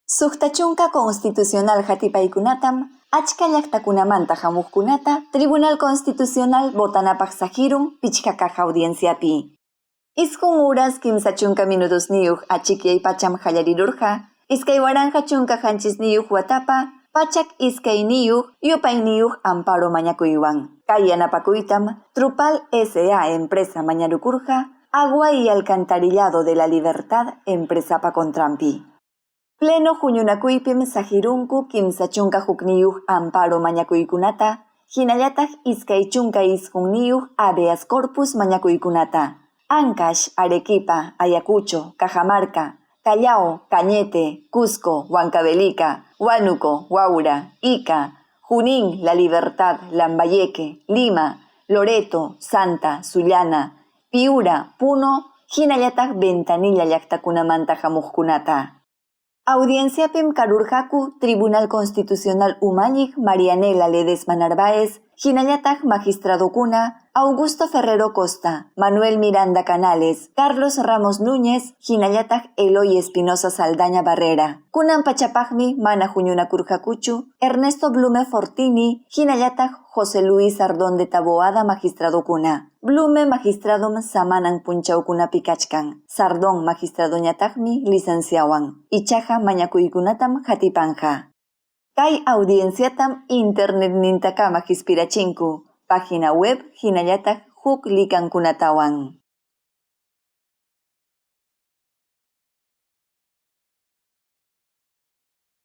60 constitucional hatipaykunatam achka llaqtakunamanta hamuqkunata Tribunal Constitucional votanapaq saqirun pichqa kaq audienciapi. 9 uras 30 minutosniyuq achikyay pacham qallarirurqa 2017 watapa 102 yupayniyuq amparo mañakuywan. Kay yanapakuytam Trupal S.A. empresa mañarukurqa Agua y Alcantarillado de la Libertad empresapa contranpi. Pleno huñunakuypim saqirunku 31 amparo mañakuykunata hinallataq 29 habeas corpus mañakuykunata. Ancash, Arequipa, Ayacucho, Cajamarca, Callao, Cañete, Cusco, Huancavelica, Huánuco, Huaura, Ica, Junín, La Libertad, Lambayeque, Lima, Loreto, Santa, Sullana, Piura, Puno, hinallataq Ventanilla llaqtakunamanta hamuqkunata. Audienciapim karurqaku Tribunal Constitucional umalliq Marianela Ledesma Narváez, hinallataq magistradokuna Augusto Ferrero Costa, Manuel Miranda Canales, Carlos Ramos Núñez, hinallataq Eloy Espinosa Saldaña Barrera. Kunan pachapaqmi mana huñunakurqakuchu Ernesto Blume Fortini, hinallataq José Luis Sardón de Taboada magistradokuna. Blume magistradom samanan punchawkunapi kachkan. Sardón magistradoñataqmi licenciawan. Ichaqa mañakuykunatam hatipanqa. Kay audienciatam internetnintakama qispirachinku, página web hinallataq huk likankunatawan.